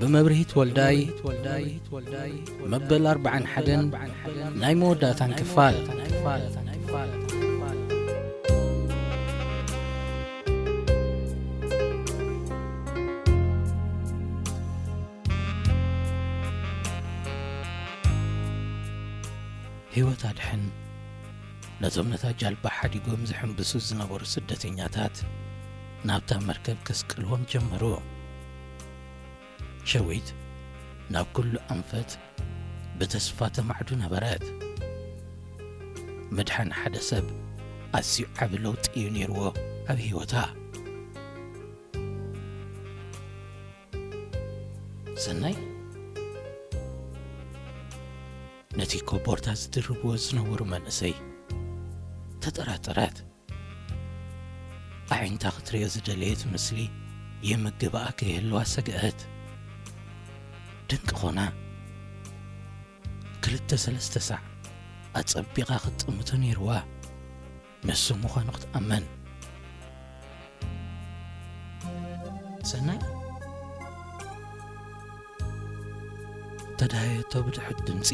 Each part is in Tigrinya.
ብመብርሂት ወልዳይ፣ መበል ኣርብዓን ሓደን ናይ መወዳእታን ክፋል። ህይወት ኣድሕን ነቶም ነታ ጃልባ ሓዲጎም ዝሕምብሱ ዝነበሩ ስደተኛታት ናብታ መርከብ ከስቅልዎም ጀመሩ። ሸዊት ናብ ኩሉ ኣንፈት ብተስፋ ተማዕዱ ነበረት። ምድሓን ሓደ ሰብ ኣዝዩ ዓቢ ለውጢ እዩ ነይርዎ ኣብ ህይወታ። ሰናይ ነቲ ኮቦርታ ዝድርብዎ ዝነበሩ መንእሰይ ተጠራጠረት። ኣዒንታ ክትርእዮ ዝደለየት ምስሊ ይምግብኣ ከይህልዋ ሰግኣት። ድንቂ ኾና። ክልተ ሰለስተ ሳዕ ኣጸቢቓ ክትጥምቶ ነይርዋ። ንሱ ምዃኑ ክትኣምን። ሰናይ ተዳሃየቶ ብድሑት ድምጺ።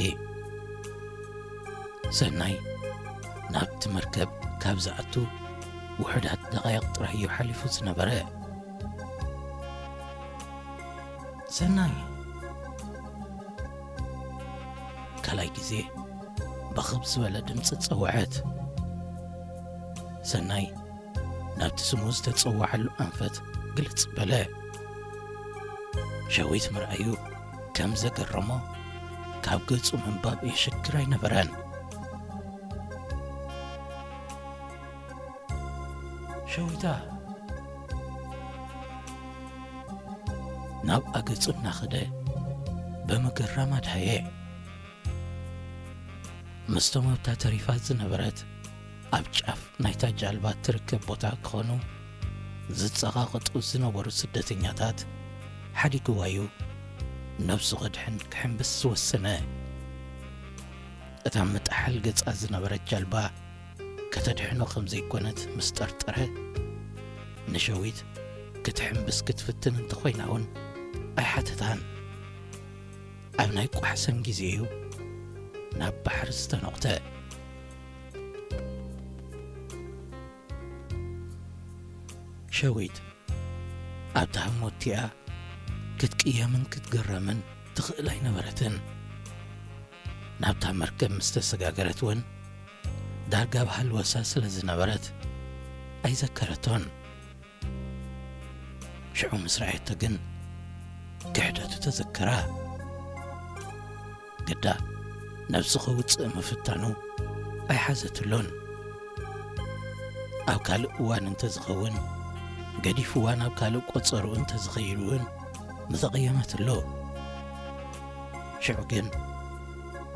ሰናይ ናብቲ መርከብ ካብ ዝኣቱ ውሑዳት ደቓይቕ ጥራይ እዩ ሓሊፉ ዝነበረ። ሰናይ! ካልኣይ ግዜ ብኽብ ዝበለ ድምጺ ጸውዐት። ሰናይ ናብቲ ስሙ ዝተጸውዓሉ ኣንፈት ግልጽ በለ። ሸዊት ምርኣዩ ከም ዘገረሞ ካብ ገጹ ምንባብ የሸግር ኣይነበረን። ሸዊታ! ናብኣ ገጹ እናኸደ ብምግራም ኣድሃየ። ምስቶም ኣብታ ተሪፋ ዝነበረት ኣብ ጫፍ ናይታ ጃልባ ትርከብ ቦታ ክኾኑ ዝጸቓቐጡ ዝነበሩ ስደተኛታት ሓዲግዋዩ ነብሱ ከድሕን ክሕምብስ ዝወሰነ። እታ ምጥሓል ገጻ ዝነበረት ጃልባ ከተድሕኖ ከም ዘይኮነት ምስ ጠርጠረ፣ ንሸዊት ክትሕምብስ ክትፍትን እንተኾይና እውን ኣይሓተታን። ኣብ ናይ ቋሕሰን ግዜ እዩ ናብ ባሕሪ ዝተነቑተ። ሸዊት ኣብታ ህሞት እቲኣ ክትቅየምን ክትግረምን ትኽእል ኣይነበረትን። ናብታ መርከብ ምስ ተሰጋገረት እውን ዳርጋ ኣብ ሃልወሳ ስለ ዝነበረት ኣይዘከረቶን። ሽዑ ምስ ረኣየቶ ግን ክሕደቱ ተዘከራ። ግዳ ነብሱ ከውጽእ ምፍታኑ ኣይሓዘትሉን። ኣብ ካልእ እዋን እንተዝኸውን፣ ገዲፍዋ ናብ ካልእ ቆጸርኡ እንተዝኸይድ እውን ምተቐየመትሉ። ሽዑ ግን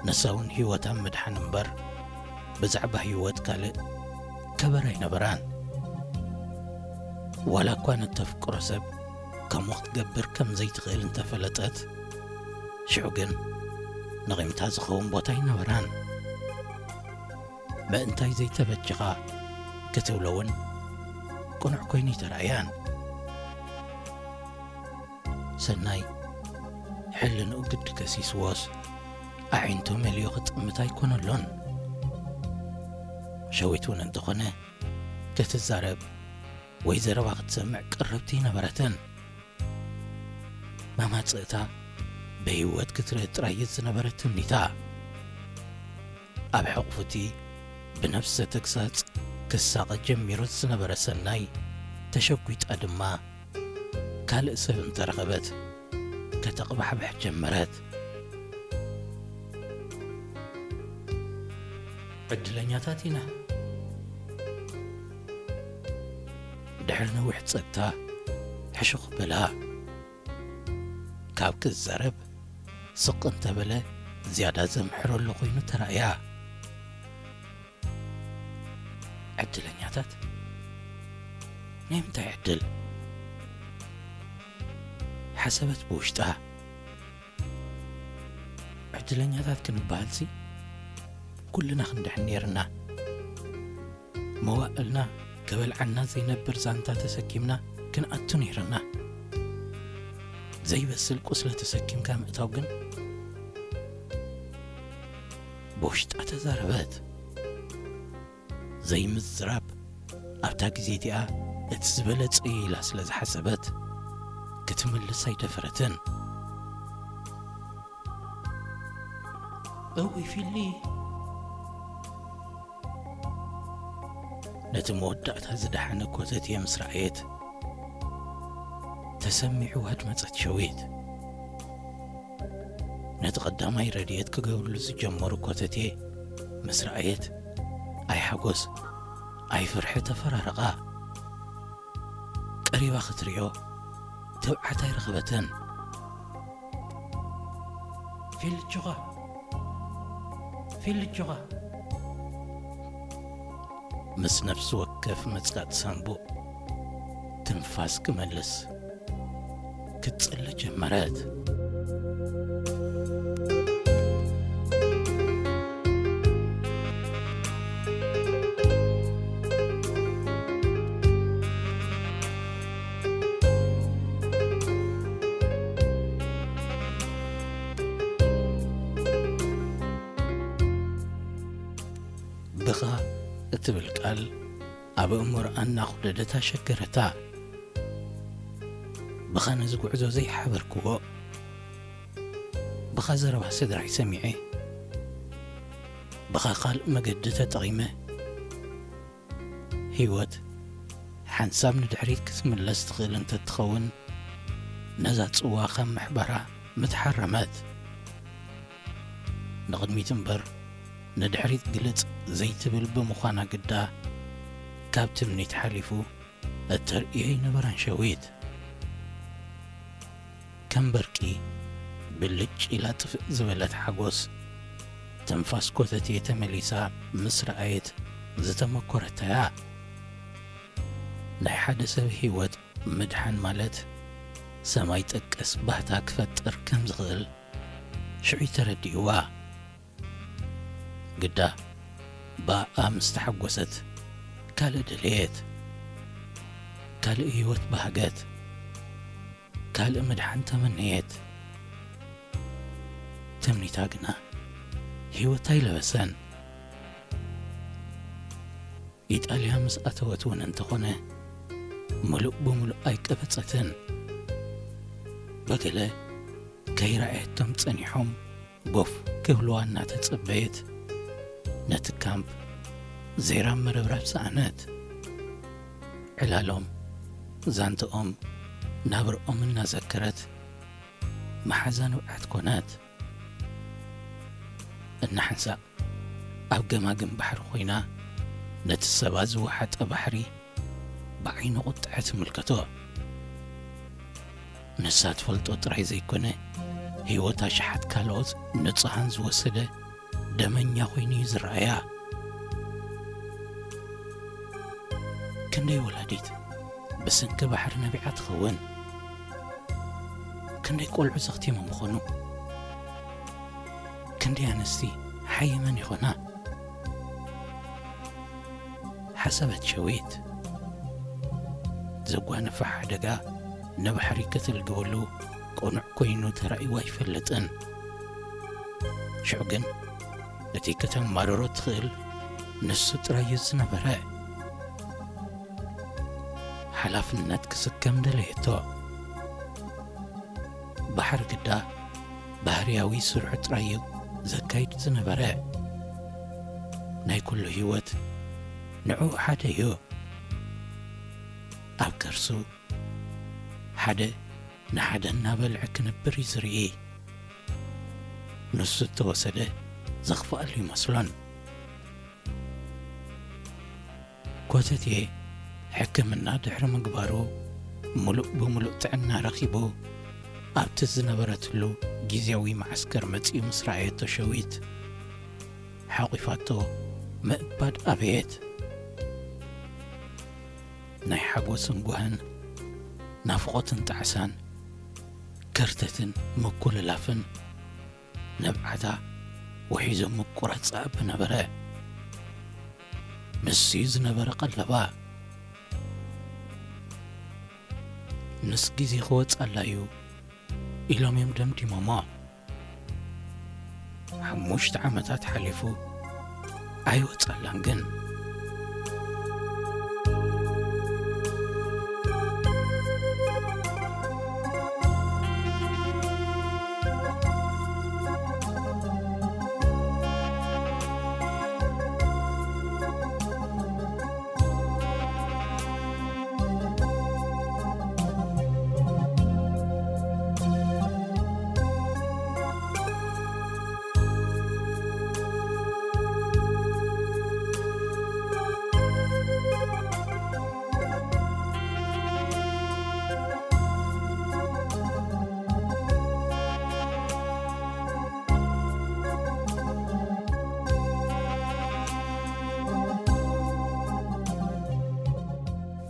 ንሳ እውን ህይወታ ምድሓን እምበር ብዛዕባ ህይወት ካልእ ከበር ኣይነበራን። ዋላ እኳ ንተፍቅሮ ሰብ ከምኡ ክትገብር ከም ዘይትኽእል እንተፈለጠት፣ ሽዑ ግን ንቒምታ ዝኸውን ቦታ ኣይነበራን። ምእንታይ ዘይተበጀኻ ክትብሎ እውን ቅኑዕ ኮይኑ ኣይተራእያን። ሰናይ ሕልንኡ ግዲ ከሲስዎስ ኣዒንቱ መሊኡ ክጥምት ኣይኮነሉን። ሸዊት እውን እንተኾነ ክትዛረብ ወይ ዘረባ ክትሰምዕ ቅርብቲ ኣይነበረትን። መማጽእታ ብህይወት ክትርኢ ጥራይ ዝነበረ ትምኒታ። ኣብ ሕቑፉቲ ብነፍሰ ተግሳጽ ክሳቐ ጀሚሩ ዝነበረ ሰናይ ተሸጒጣ ድማ ካልእ ሰብ እንተረኸበት ከተቕባሕብሕ ጀመረት። ዕድለኛታት ኢና። ድሕሪ ነዊሕ ጸጥታ ሕሹኽ በላ። ካብ ክዛረብ ስቕ እንተበለ ዝያዳ ዘምሕረሉ ኮይኑ ተራእያ። ዕድለኛታት? ናይ ምንታይ ዕድል? ሓሰበት ብውሽጣ። ዕድለኛታት ክንበሃልሲ ኩልና ክንድሕን ነይርና። መዋእልና ከበልዓና ዘይነብር ዛንታ ተሰኪምና ክንኣቱ ነይርና። ዘይበስል ቁስሊ ተሰኪምካ ምእታው ግን ብውሽጣ ተዛረበት። ዘይምዝራብ ኣብታ ግዜ እቲኣ እቲ ዝበለጸ እዩ ኢላ ስለ ዝሓሰበት ክትምልስ ኣይደፈረትን። እውይ ፊሊ፣ ነቲ መወዳእታ ዝደሓነ ኮተቴ ምስ ረኣየት ተሰሚዕዋ ኣድመጸት ሸዊት። ነቲ ቀዳማይ ረድኤት ክገብርሉ ዝጀመሩ ኮተቴ ምስ ረኣየት ኣይ ሓጎስ ኣይ ፍርሒ ተፈራረቓ። ቀሪባ ክትሪኦ ትብዓት ኣይረኸበትን። ፊልችኻ ፊልችኻ ምስ ነፍሲ ወከፍ ምጽቃጥ ሳንቡእ ትንፋስ ክመልስ ክትጽሊ ጀመረት። ብኻ እትብል ቃል ኣብ ኣእምሮኣ እናኹደደት ኣሸገረታ። ብኻ ነዚ ጉዕዞ ዘይሓበርክዎ፣ ብኻ ዘረባ ስድራይ ሰሚዐ፣ ብኻ ካልእ መገዲ ተጠቒመ፣ ህይወት ሓንሳብ ንድሕሪት ክትምለስ ትኽእል እንተትኸውን፣ ነዛ ጽዋ ካብ ምሕባራ ምትሓረመት። ንቕድሚት እምበር ንድሕሪት ግልጽ ዘይትብል ብምዃና ግዳ፣ ካብ ትምኒት ሓሊፉ እተርእዮ ኣይነበራን ሸዊት። ከም በርቂ ብልጭ ኢላ ጥፍእ ዝበለት ሓጎስ፣ ትንፋስ ኮተቴ ተመሊሳ ምስ ረኣየት ዝተመኮረታያ። ናይ ሓደ ሰብ ህይወት ምድሓን ማለት ሰማይ ጠቀስ ባህታ ክፈጥር ከም ዝኽእል ሽዑ ተረዲእዋ። ግዳ ብኣኣ ምስ ተሓጎሰት ካልእ ደለየት። ካልእ ህይወት ባህገት። ካልእ ምድሓን ተመነየት። ትምኒታ ግና ህይወት ኣይለበሰን። ኢጣልያ ምስ ኣተወት እውን እንተኾነ፣ ምሉእ ብምሉእ ኣይቀበጸትን። ብገለ ከይረኣየቶም ጸኒሖም ጎፍ ክብልዋ እናተጸበየት፣ ነቲ ካምፕ ዜራብ ምርብራብ ሰኣነት። ዕላሎም፣ ዛንትኦም፣ ናብርኦም እናዘከረት መሓዛ ንብዓት ኮነት። እናሓንሳእ ኣብ ገማግም ባሕሪ ኮይና ነቲ ሰባ ዝወሓጠ ባሕሪ ብዓይኒ ቁጥዐ ትምልከቶ። ንሳ ትፈልጦ ጥራይ ዘይኮነ፣ ህይወት ኣሽሓት ካልኦት ንጹሃን ዝወሰደ ደመኛ ኮይኑ እዩ ዝረኣያ። ክንደይ ወላዲት ብሰንኪ ባሕሪ ነቢዓ ትኸውን? ክንደይ ቆልዑ ዘኽቲሞም ይኾኑ? ክንደይ ኣንስቲ ሓይመን ይኾና? ሓሰበት ሸዊት። ዘጓነፈ ሓደጋ ንባሕሪ ክትልግበሉ ቅኑዕ ኮይኑ ተራእይዋ ኣይፈልጥን። ሽዑ ግን ነቲ ከተማርሮ ትኽእል ንሱ ጥራይ እዩ ዝነበረ። ሓላፍነት ክስከም ደለየቶ። ባሕሪ ግዳ ባህርያዊ ስርሑ ጥራይ እዩ ዘካይድ ዝነበረ። ናይ ኩሉ ህይወት ንዕኡ ሓደ እዩ። ኣብ ከርሱ ሓደ ንሓደ እናበልዐ ክነብር እዩ ዝርኢ። ንሱ እተወሰደ ዘኽፍኣሉ ይመስሎን። ኮተቴ ሕክምና ድሕሪ ምግባሩ ምሉእ ብምሉእ ጥዕና ረኺቡ ኣብቲ ዝነበረትሉ ግዝያዊ መዓስከር መጺኡ ምስ ረኣየቶ ሸዊት ሓቒፋቶ ምእባድ ኣበየት። ናይ ሓጎስን ጓህን፣ ናፍቖትን ጣዕሳን፣ ከርተትን ምኩልላፍን ንብዓታ ውሒዞ ምቁራጽ ኣቢ ነበረ። ንሱ እዩ ዝነበረ ቀለባ። ምስ ግዜ ክወጻላ እዩ ኢሎም እዮም ደምዲሞሞ። ሓሙሽተ ዓመታት ሓሊፉ ኣይወጻላን ግን።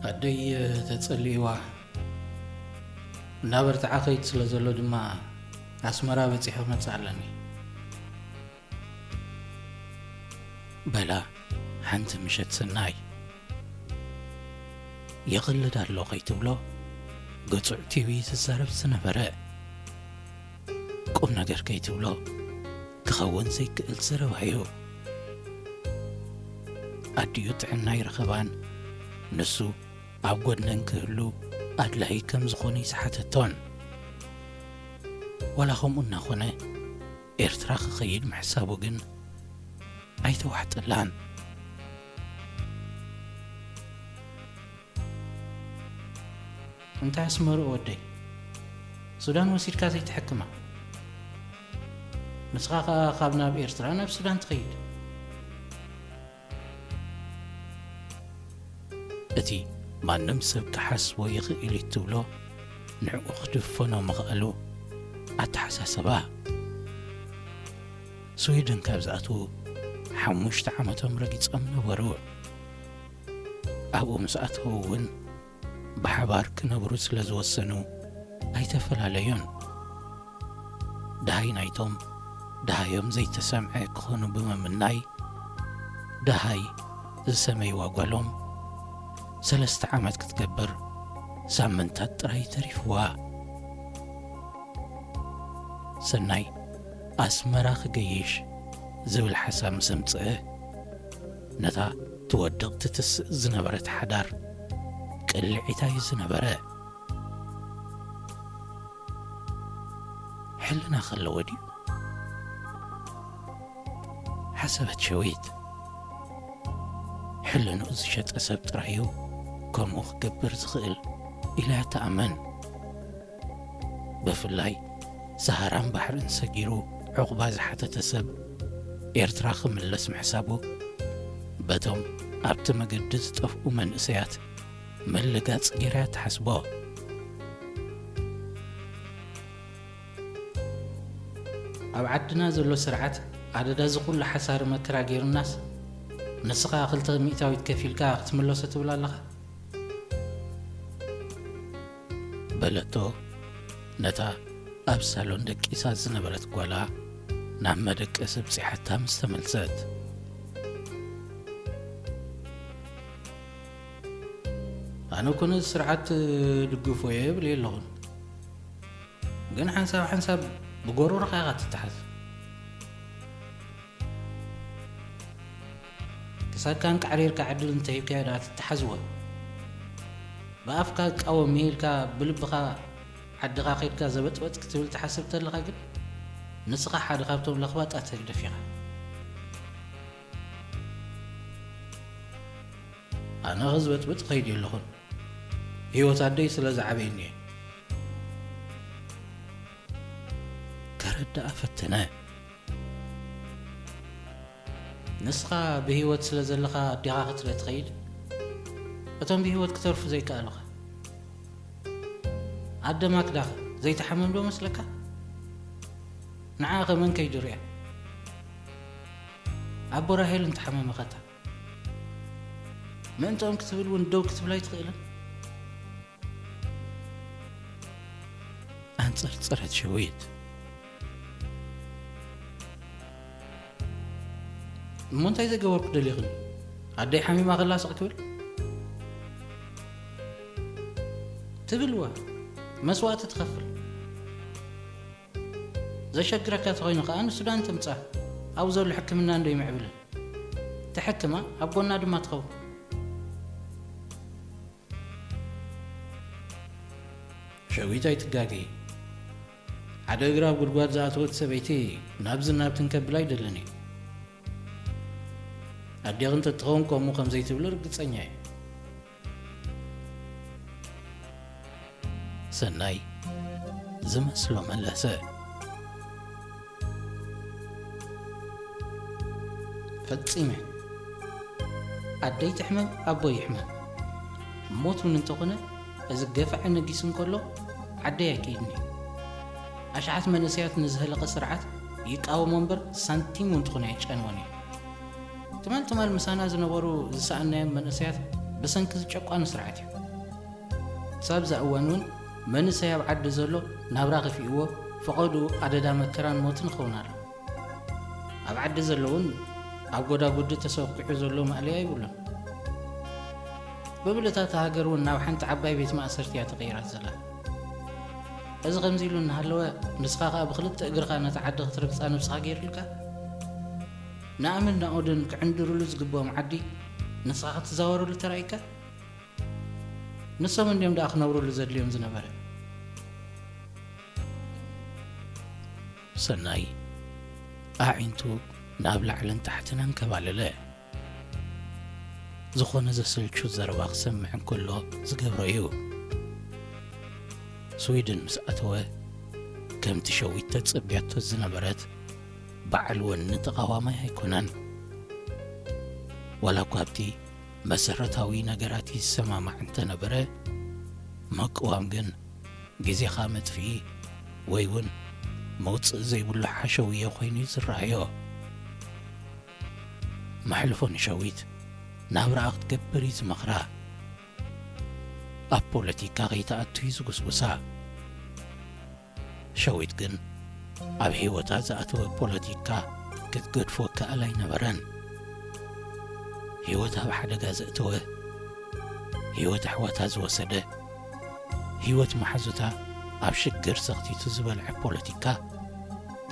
ኣደይ ተጸልይዋ እናበርትዓ ከይድ ስለ ዘሎ ድማ ኣስመራ በጺሐ ክመጽእ ኣለኒ። በላ ሓንቲ ምሸት ሰናይ። ይቕልድ ኣሎ ከይትብሎ፣ ግጹዕ ቲቪ ትዛረብ ዝነበረ። ቁም ነገር ከይትብሎ፣ ክኸውን ዘይክእል ዘረባ'ዩ። ኣዲኡ ጥዕና ይረኸባን፣ ንሱ ኣብ ጎድነን ክህሉ ኣድላዪ ከም ዝኾነ ይዝሓተቶን። ዋላ ከምኡ እናኾነ፣ ኤርትራ ክኸይድ ምሕሳቡ ግን ኣይተዋሕጠላን። እንታይ ኣስመርኡ ወደይ፣ ሱዳን ወሲድካ ዘይትሕክማ? ንስኻ ኸኣ ካብ ናብ ኤርትራ ናብ ሱዳን ትኸይድ። እቲ ማንም ሰብ ክሓስቦ ይኽእል እዩ ትብሎ ንዕኡ ክድፈኖ ምኽኣሉ ኣተሓሳስባ። ስዊድን ካብ ዝኣትዉ ሓሙሽተ ዓመቶም ረጊጾም ነበሩ። ኣብኡ ምስ ኣተዉ እውን ብሓባር ክነብሩ ስለ ዝወሰኑ ኣይተፈላለዩን። ደሃይ ናይቶም ደሃዮም ዘይተሰምዐ ክኾኑ ብምምናይ፣ ደሃይ ዝሰመይዋ ጓሎም ሰለስተ ዓመት ክትገብር ሳምንታት ጥራይ ተሪፍዋ። ሰናይ ኣስመራ ክገይሽ ዝብል ሓሳብ ምስ ኣምጽአ፣ ነታ ትወድቕ ትትስእ ዝነበረት ሓዳር ቅልዒታ እዩ ዝነበረ። ሕልና ከለዎ ድዩ? ሓሰበት ሸዊት። ሕልንኡ ዝሸጠ ሰብ ጥራይ እዩ ከምኡ ክገብር ዝኽእል ኢላ እያ ትኣምን። ብፍላይ ሰሃራን ባሕርን ሰጊሩ ዑቕባ ዝሓተተ ሰብ ኤርትራ ክምለስ ምሕሳቡ፣ በቶም ኣብቲ መገዲ ዝጠፍኡ መንእሰያት ምልጋጽ ገይራ እያ ትሓስቦ። ኣብ ዓድና ዘሎ ስርዓት ኣደዳ እዚ ኩሉ ሓሳሪ መከራ ገይሩናስ፣ ንስኻ ክልተ ሚእታዊት ከፊልካ ክትምለሶ ትብል ኣለኻ? በለቶ ነታ ኣብ ሳሎን ደቂሳ ዝነበረት ጓላ ናብ መደቀሲ ኣብጺሓታ ምስ ተመልሰት። ኣነ እኮ ነዚ ስርዓት ድግፎ እየ ይብል የለኹን። ግን ሓንሳብ ሓንሳብ ብጎሮሮኻ ኢኻ ትተሓዝ። ክሳድካ ኣንቃዕሪርካ ዕድል እንተሂብካዮ ደኣ ትተሓዝዎ። ብኣፍካ እቃወም እየ ኢልካ ብልብኻ ዓድኻ ከይድካ ዘበጥበጥ ክትብል ትሓስብ ተለኻ ግን ንስኻ ሓደ ካብቶም ለኽባጣት ህግደፍ ኢኻ። ኣነ ክዝበጥብጥ ከይድ የለኹን። ህይወት ኣደይ ስለ ዝዓበየኒ እየ። ከረድኣ ፈተነ። ንስኻ ብህይወት ስለ ዘለኻ ኣዴኻ ክትርኢ ትኸይድ፣ እቶም ብህይወት ክተርፉ ዘይከኣሉኻ። ኣደ ማክዳኸ ዘይትሓምም ዶ መስለካ? ንዓኣ ከ መን ከይዱ ርእያ? ኣቦ ራሄል እንተሓመመኸታ? ምእንትኦም ክትብል እውን ደው ክትብል ኣይትኽእልን? ኣንጸርጸረት ሸዊት። እሞ እንታይ ዘገበርኩ ደሊኽን? ኣደይ ሓሚማ ከላ ስቕ ክብል? ትብልዋ። መስዋእቲ ትኸፍል። ዘሸግረካ ተኾይኑ ከኣ ንሱዳን ትምጻ። ኣብኡ ዘሎ ሕክምና እንዶ ይምዕብልን። ትሕክማ፣ ኣብ ጎና ድማ ትኸውን። ሸዊት ኣይትጋገይ። ሓደ እግራ ኣብ ጉድጓድ ዝኣተወት ሰበይቲ ናብዝን ናብትን ከብላ ኣይደልን እዩ። ኣዴኺ እንተትኸውን ከምኡ ከም ዘይትብሊ ርግጸኛ እየ። ሰናይ ዝመስሎ መለሰ። ፈጺመ። ኣደይ ትሕመም፣ ኣቦይ ይሕመም። ሞት እውን እንተኾነ፣ እዚ ገፋዒ ነጊሱ እንከሎ ዓደይ ኣይክኢድን እዩ። ኣሽሓት መንእሰያት ንዝሃለቐ ስርዓት ይቃወሞ እምበር ሳንቲም እውን ትኾነ ኣይጨንዎን እዩ። ትማል ትማል ምሳና ዝነበሩ ዝሰኣናዮም መንእሰያት ብሰንኪ ዝጨቋኑ ስርዓት እዩ። ክሳብ እዛ እዋን እውን መንእሰይ ኣብ ዓዲ ዘሎ ናብራ ከፊእዎ ፈቐድኡ ኣደዳ መከራን ሞትን ይኸውን ኣሎ። ኣብ ዓዲ ዘሎ እውን ኣብ ጎዳጉዲ ተሰኪዑ ዘሎ ማእለያ የብሉን። ብብልታ እታ ሃገር እውን ናብ ሓንቲ ዓባይ ቤት ማእሰርቲ እያ ተቐይራ ዘላ። እዚ ከምዚ ኢሉ እናሃለወ ንስኻ ኸኣ ብኽልተ እግርኻ ነታ ዓዲ ክትረግጻ ነብስኻ ገይሩልካ? ንኣምን ናኦድን ክዕንድሩሉ ዝግብኦም ዓዲ ንስኻ ክትዛወረሉ ተራኢካ? ንሶም እንድዮም ደኣ ክነብሩሉ ዘድልዮም ዝነበረ። ሰናይ ኣዒንቱ ናብ ላዕልን ታሕትን ኣንከባለለ። ዝኾነ ዘሰልቹ ዘረባ ክሰምዕ እንከሎ ዝገብሮ እዩ። ስዊድን ምስ ኣተወ፣ ከምቲ ሸዊት ተጸብያቶ ዝነበረት በዓል ወኒ ተቓዋማይ ኣይኮነን። ዋላ እኳ ኣብቲ መሰረታዊ ነገራት ይሰማማዕ እንተነበረ፣ ምቅዋም ግን ግዜኻ መጥፍኢ ወይ እውን መውጽኢ ዘይብሉ ሓሸውየ ኮይኑ እዩ ዝረኣዮ። መሕልፎ ንሸዊት ናብራኣ ክትገብር እዩ ዝመኽራ። ኣብ ፖለቲካ ከይትኣቱ እዩ ዝጉስጉሳ። ሸዊት ግን ኣብ ህይወታ ዝኣተወ ፖለቲካ ክትገድፎ ክኣል ኣይነበረን። ህይወት ኣብ ሓደጋ ዘእተወ፣ ህይወት ኣሕዋታ ዝወሰደ፣ ህይወት መሓዙታ ኣብ ሽግር ዘኽቲቱ ዝበልዐ ፖለቲካ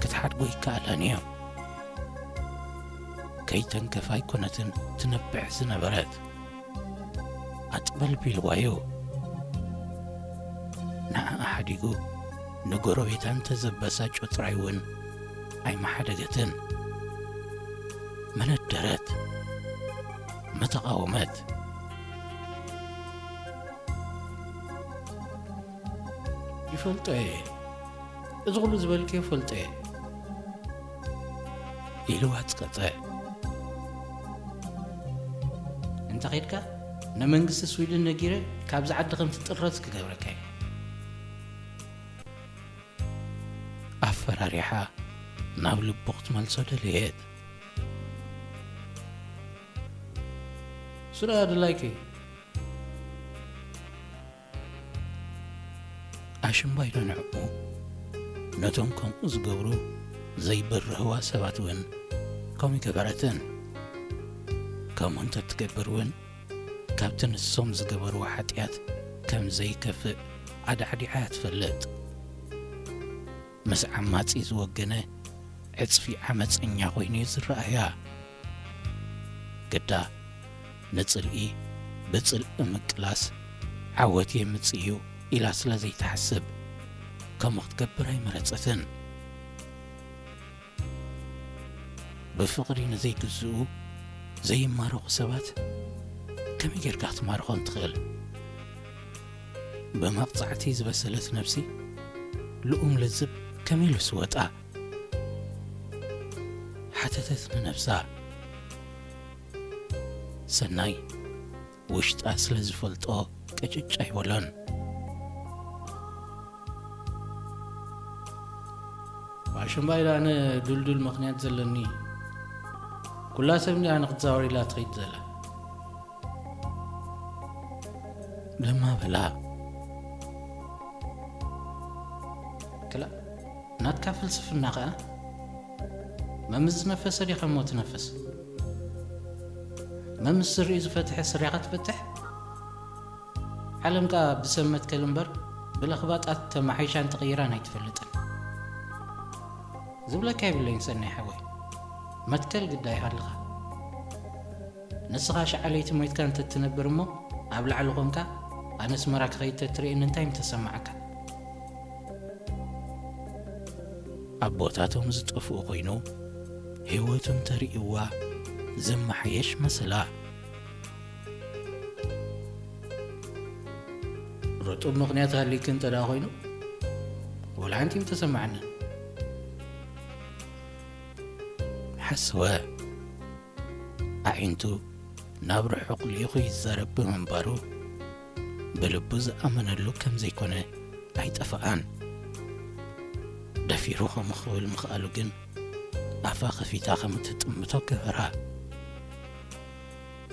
ክትሓድጎ ይከኣላን እዩ። ከይተንከፋ ኣይኮነትን ትነብዕ ዝነበረት። ኣጥበልቢልዋዮ። ንዓኣ ሓዲጉ ንጎረቤታ እንተዘበሳጮ ጥራይ እውን ኣይመሓደገትን። መነደረት፣ መተቓወመት። ይፈልጦ እየ። እዚ ኩሉ ዝበልክዮ ይፈልጦ እየ። ኢሉ ኣጽቀጸ። እንተ ኸድካ፣ ንመንግስቲ ስዊድን ነጊረ ካብዚ ዓዲ ከም ትጥረዝ ክገብረካ እየ። ኣፈራሪሓ ናብ ልቡ ክትመልሶ ደለየት። ስለ ኣድላይኪ። ኣሽምባይዶ ንዕኡ ነቶም ከምኡ ዝገብሩ ዘይብርህዋ ሰባት እውን ከምኡ ይገበረትን። ከምኡ እንተትገብር እውን ካብቲ ንሶም ዝገበርዎ ሓጢኣት ከም ዘይከፍእ ኣዳዕዲዓ እያ ትፈልጥ። ምስ ዓማጺ ዝወገነ ዕጽፊ ዓመጸኛ ኮይኑ እዩ ዝረኣያ። ግዳ ንጽልኢ ብጽልኢ ምቅላስ ዓወት የምጽእ እዩ ኢላ ስለ ዘይትሓስብ ከምኡ ክትገብር ኣይመረጸትን። ብፍቕሪ ንዘይግዝኡ ዘይማረኹ ሰባት ከመይ ጌርካ ክትማርኾም ትኽእል? ብመቕጻዕቲ ዝበሰለት ነፍሲ ልኡም ልዝብ ከመይ ኢሉ ዝወጣ? ሓተተት ንነብሳ። ሰናይ ውሽጣ ስለ ዝፈልጦ ቅጭጭ ኣይበሎን። ዋሽምባይ ኢለ ኣነ ዱልዱል ምኽንያት ዘለኒ፣ ኩላ ሰብ እንድያ ኣነ ክትዛወር ኢላ ትኸይድ ዘላ። ድማ በላ። ክላ-፣ ናትካ ፍልስፍና ኸኣ መምስ ዝነፈሰ ዲኻ እሞ ትነፍስ? መምስ ስሪኡ ዝፈትሐ ስሪኻ ትፈትሕ? ዓለም ከኣ ብሰብ መትከል እምበር ብለኽባጣት ተማሓይሻን ተቐይራን ኣይትፈልጥን። ዝብለካ የብለይን ሰናይ ሓወይ፣ መትከል ግዳ ይሃልኻ። ንስኻ ሸዓ ለይቲ ሞይትካ እንተትነብር እሞ፣ ኣብ ላዕሊ ኾንካ ኣነ ኣስመራ ክኸይድ ተትርእየኒ እንታይ ምተሰማዓካ? ኣቦታቶም ዝጠፍኡ ኮይኑ፣ ህይወቱ እንተርእይዋ ዝመሓየሽ መሰላ። ርጡብ ምኽንያት ሃልዩኪ እንተ ደኣ ኮይኑ፣ ወላ ሓንቲ ምተሰማዓኒ። ሓሰወ። ኣዒንቱ ናብ ርሑቕ ልኢኹ ይዛረብ ብምንባሩ፣ ብልቡ ዝኣመነሉ ከም ዘይኮነ ኣይጠፍኣን። ደፊሩ ከምኡ ክብል ምኽኣሉ ግን፣ ኣፋ ከፊታ ከም እትጥምቶ ገበራ።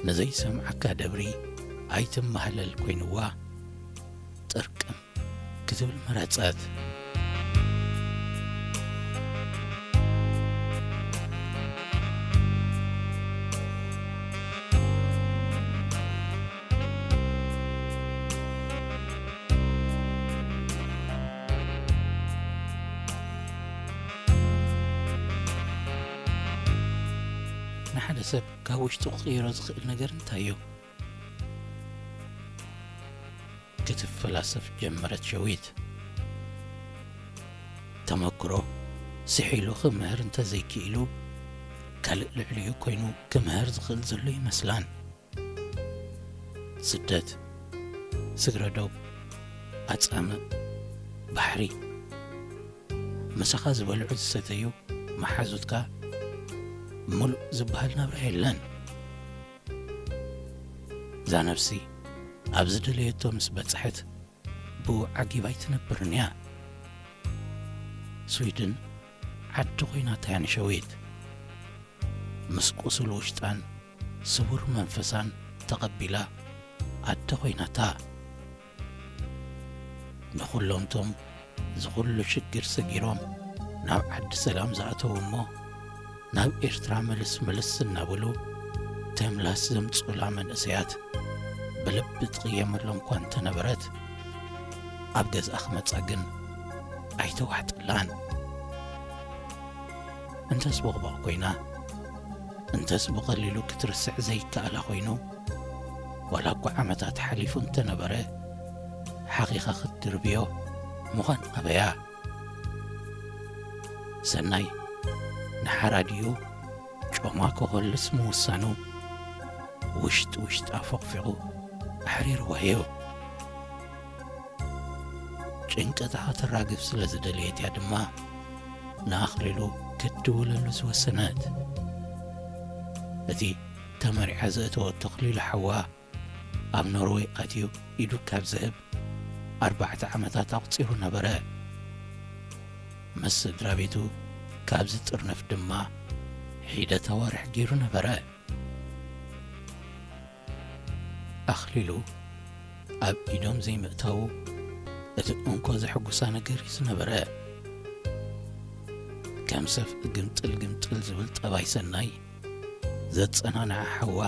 ንዘይሰምዓካ ደብሪ ኣይትመሃለል ኮይንዋ፣ ጥርቅም ክትብል መረጸት። ንሓደ ሰብ ካብ ውሽጡ ክቕይሮ ዝኽእል ነገር እንታይ እዩ? ክትፈላሰፍ ጀመረት ሸዊት። ተመክሮ ስሒሉ ክምህር እንተዘይክኢሉ፣ ካልእ ልዕሊኡ ኮይኑ ክምህር ዝኽእል ዘሎ ይመስላን። ስደት፣ ስግረ ዶብ፣ ኣጻምእ፣ ባሕሪ፣ ምሳኻ ዝበልዑ ዝሰተዩ መሓዙትካ፣ ምሉእ ዝበሃል ናብራ የለን። እዛ ነፍሲ ኣብ ዝደለየቶ ምስ በጽሐት፣ ብኡ ዓጊባ ኣይትነብርን እያ። ስዊድን ዓዲ ኮይናታ እያ ንሸዊት። ምስ ቁሱል ውሽጣን ስቡር መንፈሳን ተቐቢላ ዓዲ ኮይናታ። ንኹሎምቶም ዝኹሉ ሽግር ሰጊሮም ናብ ዓዲ ሰላም ዝኣተዉ እሞ፣ ናብ ኤርትራ ምልስ ምልስ እናበሉ ተምላስ ዘምጽኡላ መንእሰያት ብልቢ ትቕየመሎም እኳ እንተነበረት፣ ኣብ ገዝኣ ክመጻ ግን ኣይተዋሕጠላን። እንተስ ቦቕባቕ ኮይና፣ እንተስ ብቐሊሉ ክትርስዕ ዘይከኣላ ኮይኑ፣ ዋላ እኳ ዓመታት ሓሊፉ እንተነበረ፣ ሓኺኻ ክትድርብዮ ምዃን ኣበያ። ሰናይ ንሓራዲኡ ጮማ ክኾልስ ምውሳኑ፣ ውሽጢ ውሽጣ ፎቕፊቑ ኣሕሪርዋ እዩ። ጭንቀታ ከተራግፍ ስለ ዝደለየት እያ ድማ ንኣኽሊሉ ክትድውለሉ ዝወሰነት። እቲ ተመሪዓ ዘእተወቶ ኣኽሊሉ ሓዋ ኣብ ኖርወይ ኣትዩ ኢዱ ካብ ዝህብ ኣርባዕተ ዓመታት ኣቑጺሩ ነበረ። ምስ ስድራ ቤቱ ካብ ዝጥርነፍ ድማ ሒደት ኣዋርሕ ገይሩ ነበረ። ኣኽሊሉ ኣብ ኢዶም ዘይምእታዉ እቲ እንኮ ዘሐጉሳ ነገር እዩ ዝነበረ። ከም ሰብ ግምጥል ግምጥል ዝብል ጠባይ ሰናይ ዘጸናንዓ ሓዋ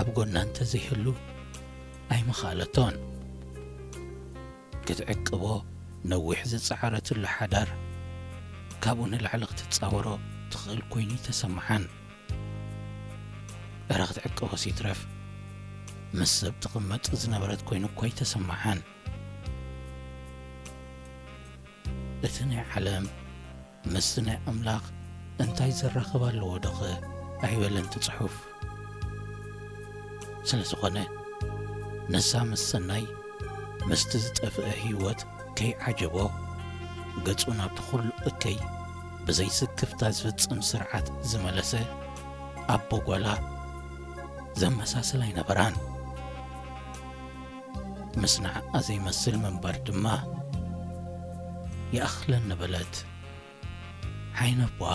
ኣብ ጎና እንተዘይህሉ ኣይምኸኣለቶን። ክትዕቅቦ ነዊሕ ዝጸዓረትሉ ሓዳር ካብኡ ንላዕሊ ክትጻወሮ ትኽእል ኮይኑ ኣይተሰምዓን። እረ ክትዕቅቦስ ይትረፍ፣ ምስ ሰብ ትቕመጥ ዝነበረት ኮይኑ እኳ ኣይተሰምዓን። እቲ ናይ ዓለም ምስቲ ናይ ኣምላኽ እንታይ ዘራኽብ ኣለዎ ዶኸ ኣይበለን እቲ ጽሑፍ። ስለ ዝኾነ፣ ንሳ ምስ ሰናይ ምስቲ ዝጠፍአ ህይወት ከይዓጀቦ፣ ገጹ ናብቲ ኩሉ እከይ ብዘይ ስክፍታ ዝፍጽም ስርዓት ዝመለሰ ኣቦ ጓላ ዘመሳስል ኣይነበራን። ምስ ንዓኣ ዘይመስል ምንባር ድማ ይኣኽለኒ በለት። ዓይነ ኣቦኣ።